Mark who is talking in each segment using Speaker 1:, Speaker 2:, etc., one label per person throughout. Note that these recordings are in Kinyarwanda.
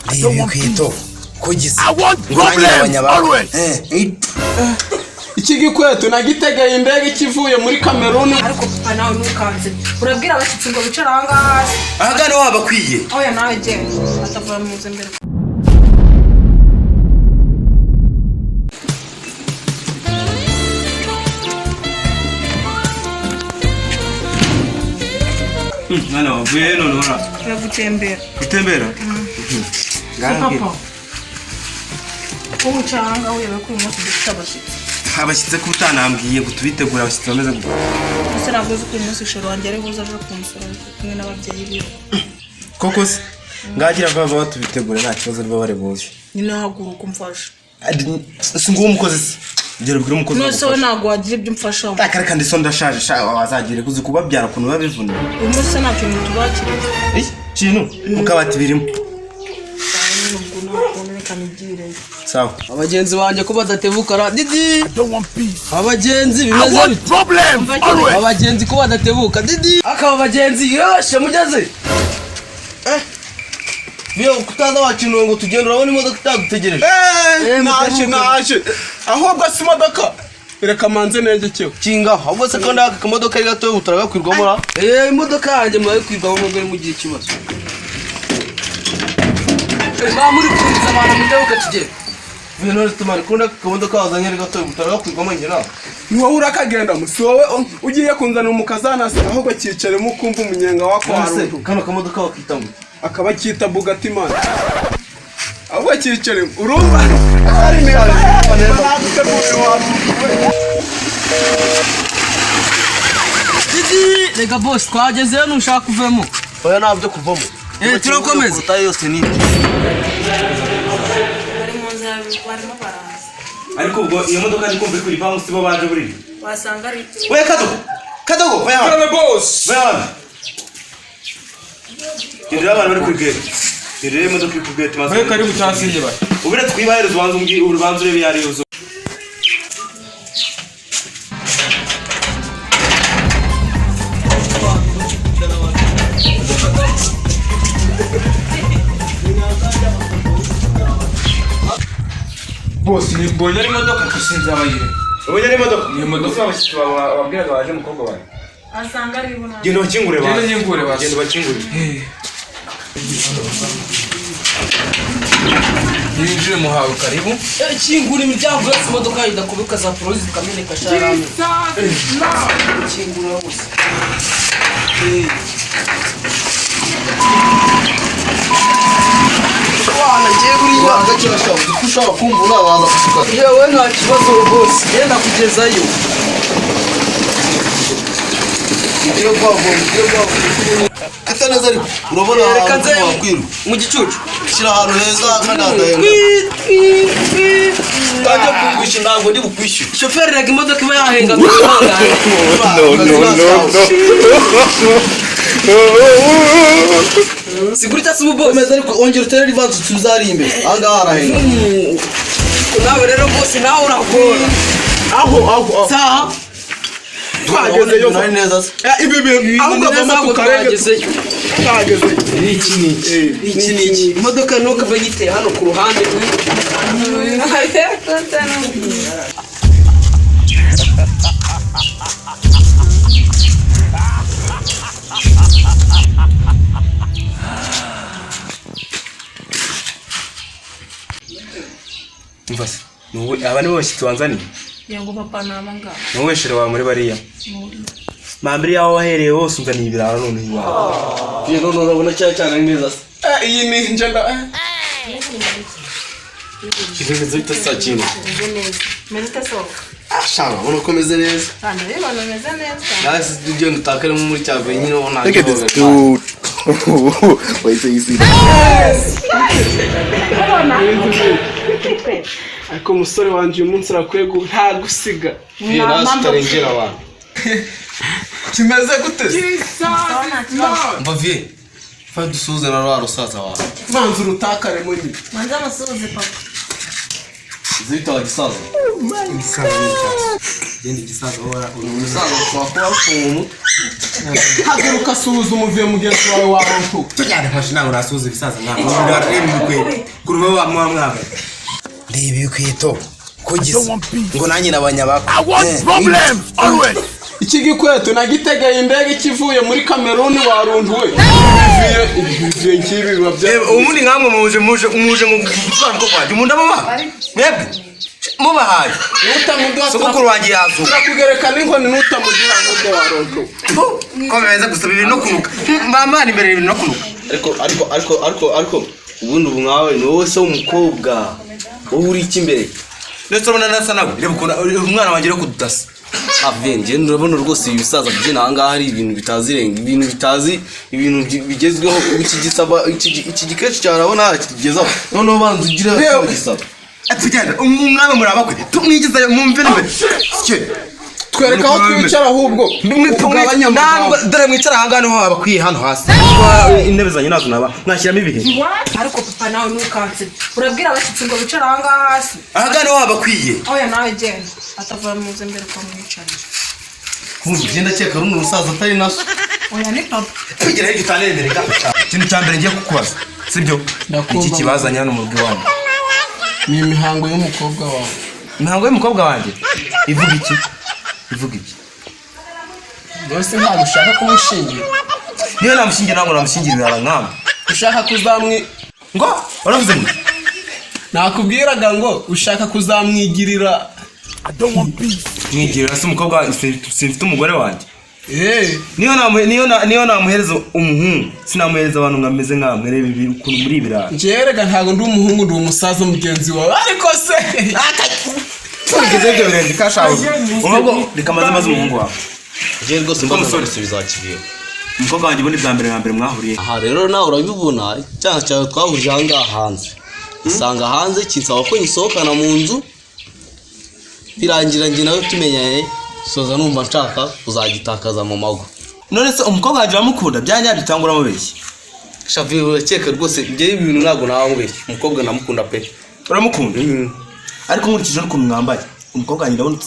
Speaker 1: Reba ibikweto ko gisa.
Speaker 2: I want
Speaker 1: Ngo nanjye
Speaker 2: problems
Speaker 1: nabanyabaka.
Speaker 2: always.
Speaker 3: Iki gikweto nagitegeye indege kivuye muri Kameruni.
Speaker 4: Ariko papa, nawe ntukanze, urabwira abashyitsi ngo bicare aha ngaha hasi.
Speaker 1: Ahagana waba akwiye.
Speaker 4: Oya, nawe genda atavura muze mbere.
Speaker 5: Mwana, wavuye none ora?
Speaker 4: Turi gutembera.
Speaker 5: Gutembera?
Speaker 4: Papa, wowe wicara aha ngaha urebe ko uyu munsi dufite abashyitsi.
Speaker 5: Abashyitsi ko utanambwiye ngo tubitegure, abashyitsi bameze gute?
Speaker 4: Ese ntabwo uzi ko uyu munsi shoro wanjye ari buze aje kunsura ari kumwe n'ababyeyi biwe?
Speaker 5: Koko se? Ngagira vuba vuba tubitegure, nta kibazo, niba bari buze.
Speaker 4: Nyine haguruka umfashe.
Speaker 5: Si nguwo umukozi se? Ugera ubwire umukozi.
Speaker 4: None se wowe ntabwo wagira ibyo umfashamo?
Speaker 5: Reka reka, ndetse ndashaje sha, wazagira uzi kubabyara ukuntu biba bivuna.
Speaker 4: Uyu munsi se nta kintu tubakiriza?
Speaker 5: Iki kintu mu kabati birimo.
Speaker 4: Ubwo ntabwo, reka nigireyo.
Speaker 5: Sawa.
Speaker 6: Abagenzi banjye ko badatebuka ra Didi?
Speaker 2: I don't want peace.
Speaker 6: Abagenzi
Speaker 2: I
Speaker 6: bimeze
Speaker 2: want
Speaker 6: bite?
Speaker 2: problems always.
Speaker 6: Abagenzi ko badatebuka, Didi? Akaba abagenzi yoshe mugeze
Speaker 7: Biyo kutaza wakintu ngo tugende, urabona imodoka itagutegereje.
Speaker 3: Naje, naje. Ahubwo si imodoka, reka manze negekewe.
Speaker 7: Kinga ahubwo se kandi aka kamodoka ari gato utaragakwirwamo ra?
Speaker 6: Imodoka yanjye murayikwirwamo nubwo ari mugihe ikibazo. Ba muri kundiza abantu, mutebuka tugende.
Speaker 7: Biyo none tumari kundi aka kamodoka wazanye ari gato utaragakwirwamo njye nawe.
Speaker 3: Ni wowe urakagendamo, si wowe ugiye kunzanira umukazana se? Ahubwo cyicaremo ukumva umunyenga wako.
Speaker 7: None se
Speaker 3: Haruntu
Speaker 7: kano kamodoka wakita ngo?
Speaker 3: Akaba akita Bugatti man. Ahubwo cyicaremo urumva ari neza baraguteguriye wawe.
Speaker 6: Didi, reka boss, twagezeyo, nushaka uvemo.
Speaker 7: Oya, nta byo kuvamo.
Speaker 6: Turakomeza.
Speaker 7: Portaye yose ni
Speaker 4: Bari mu nzira, barimo baraza.
Speaker 5: Ariko ubwo iyo modoka ndi kumva iri kuri banki, sibo baje buriya?
Speaker 4: Wasanga ari
Speaker 5: We Kadogo, Kadogo, vaya hano.
Speaker 3: Karabe boss.
Speaker 5: Vaya hano, genda urebe abantu bari kuri gate, genda urebe imodoka iri kuri gate maze.
Speaker 8: Karibu, karibu cyasinye bari.
Speaker 5: Ubure twibahereza, ubanza umbwire, ubanza urebe iyo ari yo.
Speaker 8: Boss, ni mbonye ari imodoka gusinza abayire.
Speaker 5: Ubonye ari imodoka?
Speaker 8: Ni imodoka.
Speaker 5: Gusa abashyitsi bawe wabwiraga baje, umukobwa wawe.
Speaker 4: Wasanga ari bo.
Speaker 5: Genda ubakingure
Speaker 8: Genda
Speaker 5: baze.
Speaker 8: nkingure basi.
Speaker 5: Genda ubakingure.
Speaker 8: Yinjire, muhawe karibu.
Speaker 6: Kingura imiryango yose, imodoka idakubika za porozi zikameneka sharame. Kingura hose.
Speaker 7: Wana ngiye buriya gake bashaka uko ushaka kumva waza kutukana.
Speaker 6: Yewe, nta kibazo rwose, genda kugezayo.
Speaker 7: Ugiye kwavoma, ugiye kwavoma. Ata neza ariko urabona
Speaker 6: Reka
Speaker 7: ahantu
Speaker 6: nze
Speaker 7: wakwirwa.
Speaker 6: mu gicucu.
Speaker 7: Shyira ahantu heza kandi hadahenga. Utajya kungwisha, ntabwo ndi bukwishyure.
Speaker 6: Shoferi, rega imodoka iba yahengamye, ihangane.
Speaker 7: No no no no.
Speaker 6: Sigura icyatsi ubu boss.
Speaker 7: Komeza ariko ongera utere rivansi tuzari imbere. Aha ngaha harahenga.
Speaker 6: Nawe rero bose, nawe uragora.
Speaker 3: Aho aho aho.
Speaker 6: Saha.
Speaker 3: Twagezeyo.
Speaker 7: Ari neza se?
Speaker 3: Ibi bintu ahubwo
Speaker 6: Neza
Speaker 3: avamo
Speaker 6: ahubwo
Speaker 3: tukarenge.
Speaker 6: twagezeyo.
Speaker 3: Twagezeyo.
Speaker 8: Iki ni iki?
Speaker 6: Iki ni iki? Imodoka ntukave yiteye hano ku ruhande.
Speaker 5: Umva se, ni wowe aba nibo bashyitsi wanzaniye?
Speaker 4: Yego papa, ni aba ngaba.
Speaker 5: Ni wowe shere wawe muri bariya mambere yaho wahereye hose unzaniye ibirara none iwawe?
Speaker 7: Biyo none urabona cya cyane ari neza se?
Speaker 3: Iyi ni njenda.
Speaker 5: Kimeze bite sa kintu?
Speaker 4: Meze neza, meze ute sohoka?
Speaker 7: Ah, shaka ubona ko meze neza.
Speaker 4: Kandi urabibona meze neza.
Speaker 7: Nawe se ugenda utakaremo muri cya nyine ubona.
Speaker 2: Look at this dude. Wait till you see that.
Speaker 3: Ariko umusore wanjye uyu munsi arakwiye nta gusiga.
Speaker 7: Biyo nawe utarengera abantu.
Speaker 3: Kimeze gute se?
Speaker 7: Mva vie. Fa dusuhuze na rwa rusaza wawe.
Speaker 3: Banza urutakaremo nyine.
Speaker 4: Manze amasuhuze papa.
Speaker 7: Zita gisaza.
Speaker 5: Genda igisaza wowe.
Speaker 7: Umusaza ushobora kuba afunga umutwe.
Speaker 3: Haguruka, suhuza umuvuye mugenzi wawe warontuka.
Speaker 5: Tujyane nkoshi, ntabwo nasuhuza ibisaza nkawe. Reba ibikweto kuri wowe wa mwambaye,
Speaker 1: Reba ibikweto ko gisa ngo nanjye nabanyabako.
Speaker 3: Iki gikweto nagitegeye indege kivuye muri Kameruni, waruntuwe. Ibivuye nk'ibi biba bya
Speaker 5: Reba ubundi nkamwe muje ngo gutwara umukobwa wanjye umuntu amubaha mwebwe mubahaye
Speaker 3: Nutamuduha
Speaker 5: sogokuru wanjye yazuka.
Speaker 3: Turakugereka n'inkoni nutamuduha n'ubwo, waruntuwe.
Speaker 5: Ko bimeze gusa bibiri no kunuka mbamana imbere, bibiri no kunuka.
Speaker 7: Ariko ubundi ubu nkawe ni wowe se w'umukobwa, wowe uri iki imbere?
Speaker 5: Ndetse urabona nasa nawe, reba ukuntu umwana wanjye uri kudasa.
Speaker 7: Ave, njye ndabona rwose ibi bisaza byina aha ngaha ari ibintu bitazirenga, ibintu bitazi ibintu bigezweho. Ubu iki gisaba iki gikecu cyawe urabona kigezaho, noneho banza ugire
Speaker 5: Yewe.
Speaker 7: gisaba.
Speaker 5: Tugenda umwami murabakwe tumwigizayo mumve n'imbere.
Speaker 3: Twereka aho twicara ahubwo ugabanya amagambo.
Speaker 5: Dore mwicara ahangaha niho habakwiye, hano hasi intebe zanjye nazo naba mwashyiramo ibihe.
Speaker 4: Ariko papa, nawe ntukanse, urabwira abashyitsi ngo bicare ahangaha hasi?
Speaker 5: Ahangaha niho habakwiye.
Speaker 4: Oya, nawe genda atavuye muze mbere ko mwicarira.
Speaker 7: Njye ndakeka runo rusaza atari naso.
Speaker 4: Oya, ni papa.
Speaker 5: Tugera hirya utanemereka. Ikintu cya mbere ngiye kukubaza, sibyo?
Speaker 3: Ndakumva.
Speaker 5: Iki kibazanye hano mu rugo iwanyu?
Speaker 3: Ni imihango y'umukobwa wawe.
Speaker 5: Imihango y'umukobwa wanjye ivuga iki? Ivuga iki?
Speaker 3: Mbese ntabwo ushaka kumushingira?
Speaker 5: Niyo namushingira, ntabwo namushingira ibirara nk'amwe.
Speaker 3: Ushaka kuzamwi
Speaker 5: Ngo uravuze ngo?
Speaker 3: Nakubwiraga ngo ushaka kuzamwigirira.
Speaker 5: Mwigirira se umukobwa wanjye? Simfite umugore wanjye?
Speaker 3: Eh.
Speaker 5: Niyo namuhereza umuhungu, sinamuhereza abantu nkameze nkamwe. Reba ibi ukuntu muri ibirara.
Speaker 3: Njyewe rega ntabwo ndi umuhungu, ndi umusaza mugenzi wawe, ariko se
Speaker 5: Tugeze ibyo birenge kashawe ahubwo reka maze umuhungu wawe.
Speaker 7: Njye rwose mbaza
Speaker 5: Umusore.
Speaker 7: gusubiza kibiye.
Speaker 5: Umukobwa wanjye ubundi bwa mbere na mbere mwahuriye?
Speaker 7: Aha rero nawe urabibona, icyaha cyawe twahurije aha ngaha hanze, usanga hanze kinsaba ko nyisohokana mu nzu, birangira njye nawe tumenyanye, soza numva nshaka kuzagitakaza mu mago.
Speaker 5: None se umukobwa wanjye uramukunda bya nyabyo cyangwa uramubeshya?
Speaker 7: Shavi, urakeka rwose ibyo ibintu ntabwo nawe nkubeshya, umukobwa ndamukunda pe.
Speaker 5: Uramukunda, ariko nkurikije n'ukuntu mwambaye, umukobwa wanjye ndabona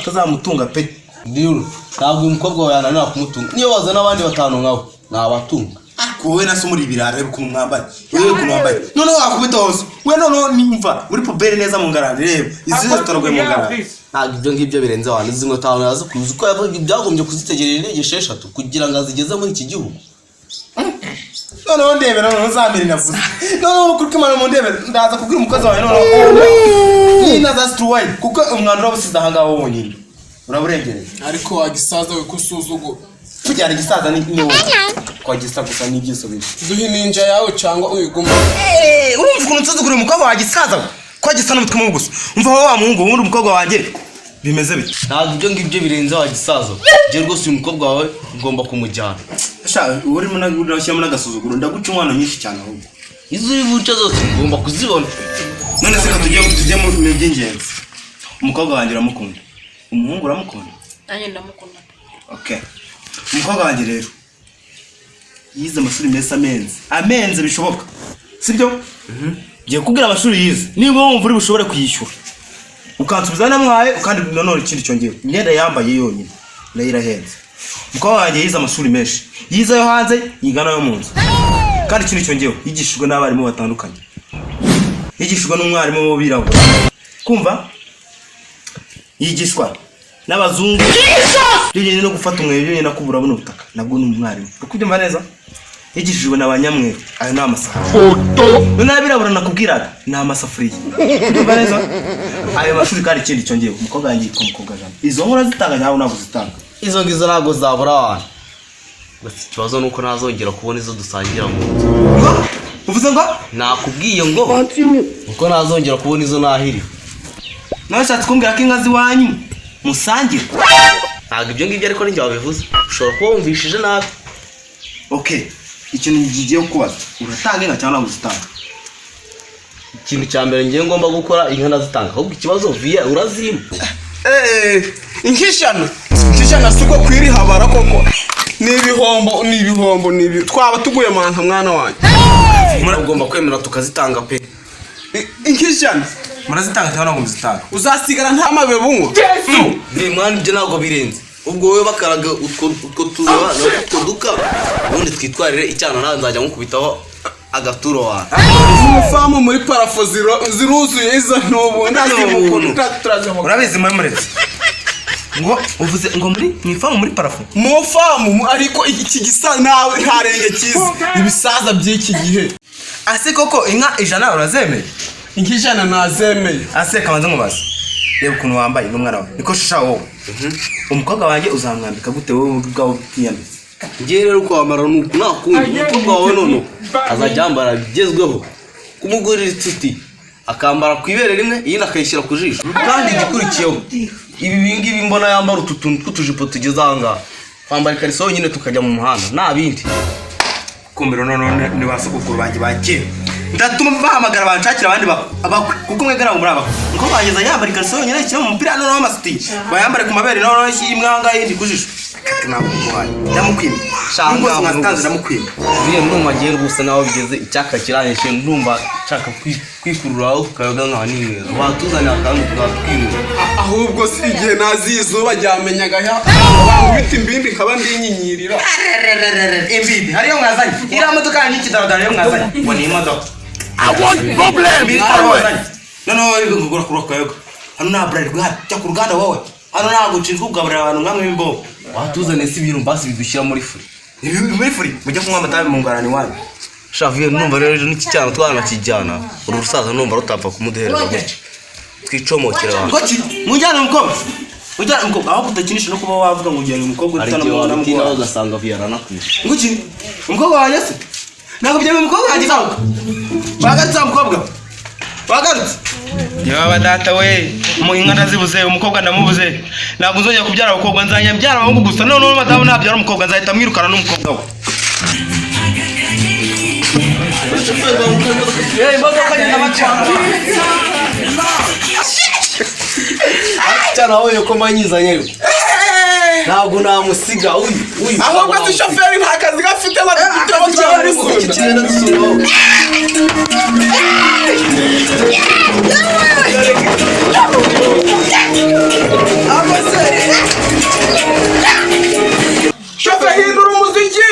Speaker 5: utazamutunga pe.
Speaker 7: Ndiru, ntabwo uyu mukobwa wawe yananira kumutunga, niyo wazana abandi batanu nkawe nabatunga.
Speaker 5: Ariko wowe na so muri ibirara, reba ukuntu mwambaye, wowe ukuntu wambaye, noneho wakubita hose we, noneho nimva muri pubere neza mu ngarani, reba izi zose zitoraguye mu ngarani.
Speaker 7: Ntabwo ibyo ngibyo birenze abantu, izi nkweto ahantu yazikuye, uko byagombye kuzitegerera indege 6 kugira ngo azigeze muri iki gihugu.
Speaker 5: Noneho ndebera, noneho uzamere navuze, noneho kuri kwimana mu ndebere, ndaza kubwira umukozi wawe noneho nina za situwayi, kuko umwanda uraba usize ahangaha wonyine uraburengereye.
Speaker 3: Ariko wagisaza we, kusuzugura.
Speaker 5: Tujyana igisaza ni wowe twagisa gusa n'ibyiso bibi.
Speaker 3: Duhe ininja yawe cyangwa uyiguma.
Speaker 5: Urumva ukuntu nsuzugura umukobwa wawe gisaza we, ko gisa n'umutwe mubi gusa. Umva wowe wa muhungu, ubundi umukobwa wanjye bimeze bite?
Speaker 7: Ntabwo ibyo ngibyo birenze wa gisaza, njye rwose uyu mukobwa wawe ugomba kumujyana.
Speaker 5: Sha, urimo urashyiramo n'agasuzuguro, ndaguca inkwano nyinshi cyane ahubwo.
Speaker 7: Izo uri buce zose ugomba kuzibona.
Speaker 5: None se reka tujye mu by'ingenzi. Umukobwa wanjye uramukunda? Umuhungu uramukunda?
Speaker 4: Nanjye ndamukunda.
Speaker 5: Okay, umukobwa wanjye rero yize amashuri meza amenze bishoboka, sibyo? Ngiye kubwira amashuri yize, niba wumva uri bushobore kuyishyura ukansubiza namuhaye. Kandi nanone ikindi cyongeye, imyenda yambaye yonyine nayo irahenze. Umukobwa wanjye yize amashuri menshi, yize ayo hanze, yiga n'ayo mu nzu. Kandi ikindi cyongeyeho, yigishijwe n'abarimu batandukanye, yigishijwe n'umwarimu w'abirabura, kumva, yigishwa n'abazungu byonyine, no gufata umweyo byonyine no kubura buno butaka nabwo ni umwarimu, uri kubyumva neza? Yigishijwe na ba nyamweru, ayo ni amasahani. None abirabura nakubwiraga ni amasafuriya, kubyumva neza? Ayo mashuri. Kandi ikindi cyongeyeho, umukobwa wanjye yitwa Mukobwa Jean. Izo nkora zitanga nyawe ntabwo zitanga.
Speaker 7: Izo ngizo ntabwo zabura abantu, gusa ikibazo ni uko ntazongera kubona izo dusangira mu nzu.
Speaker 5: Ngo uvuze ngo?
Speaker 7: Nakubwiye ngo uko ntazongera kubona izo nahiriwe.
Speaker 5: Nawe ushatse kumbwira ko inka z'iwanyu musangira?
Speaker 7: Ntabwo ibyo ngibyo, ariko ninjye wabivuze, ushobora kuba wumvishije nabi.
Speaker 5: Okay, ikintu ngiye kubaza, uratanga inka cyangwa ntabwo uzitanga?
Speaker 7: Ikintu cya mbere ngiye ngomba gukora, inka ndazitanga, ahubwo ikibazo viye urazimpa.
Speaker 3: Inkishana inkishana siko kwirihabara koko, ni ibihombo, ni ibihombo, ni ibi twaba tuguye manka mwana wanjye.
Speaker 7: Ugomba kwemera tukazitanga pe.
Speaker 3: Inkishana.
Speaker 5: Murazitanga cyangwa ntabwo muzitanga?
Speaker 3: Uzasigara nta mabebe unywa.
Speaker 7: Ni mwana, ibyo ntabwo birenze. Ubwo wowe bakaraga utwo tubeba utwo duka, ubundi twitwarire icyana, nawe nzajya nkukubitaho agaturo wawe.
Speaker 3: Umufamu muri parafo ziruzuye izo n'ubu
Speaker 5: Ubuntu.
Speaker 3: turazimuka.
Speaker 5: Urabizi, muri muretse ngo uvuze ngo muri mu ifamu muri parafo.
Speaker 3: Mu famu ariko iki gisa nawe ntarenge cyiza, ibisaza by'iki gihe.
Speaker 5: Ase koko inka 100 urazemeye?
Speaker 3: Inka 100 nazemeye.
Speaker 5: Ase kabanza nkubaze, reba ukuntu wambaye n'umwana wawe niko shusha. Wowe umukobwa wanjye uzamwambika gute wowe ubwawe utiyambitse?
Speaker 7: Ngewe rero kwambara ni uku, nta kundi. Umukobwa wawe noneho azajya yambara bigezweho, kumugurira inshuti akambara ku ibere rimwe, iyindi akayishyira ku jisho. Kandi igikurikiyeho, ibi ngibi mbona yambara utu tuntu tw'utujipo tugeze aha ngaha, kwambara ikariso yonyine tukajya mu muhanda, nta bindi.
Speaker 5: Kumbero noneho ni ba sogokuru banjye ba kera, ndatuma bahamagara banshakira abandi abakwe, kuko mwebwe ntabwo muri abakwe. Umukobwa wanjye azajya yambara ikariso yonyine, ayishyira mu mupira, noneho amasutiye bayambare ku mabere, noneho imwe aha ngaha iyindi ku jisho. Ntabwo nguhaye, ndamukwima.
Speaker 7: Shanga.
Speaker 5: Rwose mwazitanze, ndamukwima.
Speaker 7: Buriya ndumva ngewe rwose naho bigeze icyaka kiranyishe, ndumva nshaka kwikururaho ku kayoga nkaba ninywera. Watuzanira akantu twatwinywera.
Speaker 3: Ahubwo si igihe nazi izuba ryamenyaga ya bita imbindi nkaba ndinyinyirira.
Speaker 5: Imbidi hariyo mwazanye, iriya modoka yanyu y'ikidaradara yo mwazanye ngo ni imodoka. I want problem. Noneho wowe kugura kuri akayoga hano nta bralirwa ihari, jya ku ruganda wowe. Hano ntabwo nshinzwe kugaburira abantu nkamwe b'imbobo.
Speaker 7: Watuzaniye si ibintu basi bidushyira muri furi?
Speaker 5: Ibi muri furi, mujye kunywa amata mu ngarani wanyu.
Speaker 7: Shaviye, numva rero ejo n'iki cyana twanakijyana, uru rusaza numva rutapfa kumuduhereza gutya, twicomokera abantu.
Speaker 5: Ngoki mujyane umukobwa, mujyane umukobwa aho kudakinisha no kuba wavuga ngo ujyane umukobwa
Speaker 7: Hari igihe
Speaker 5: utanamubona.
Speaker 7: wabitindaho ugasanga viyaranakwishe.
Speaker 5: Ngoki umukobwa wanjye se ntabwo byemeye. Umukobwa wanjye ntabwo bagarutse, wa mukobwa bagarutse. Yaba data we, mu inka ndazibuze, umukobwa ndamubuze. Ntabwo nzongera kubyara abakobwa, nzajya mbyara abahungu gusa. Noneho madamu nabyara umukobwa nzahita mwirukana n'umukobwa we.
Speaker 7: Cyane wabonye ko mbanyizanye ariko ntabwo namusiga uyu uyu.
Speaker 3: Ahubwo si shoferi nta kazi gafite, badufite
Speaker 7: Iki
Speaker 3: turamusunda.
Speaker 7: kirenda dusuraho.
Speaker 3: Shoferi, hindura umuziki.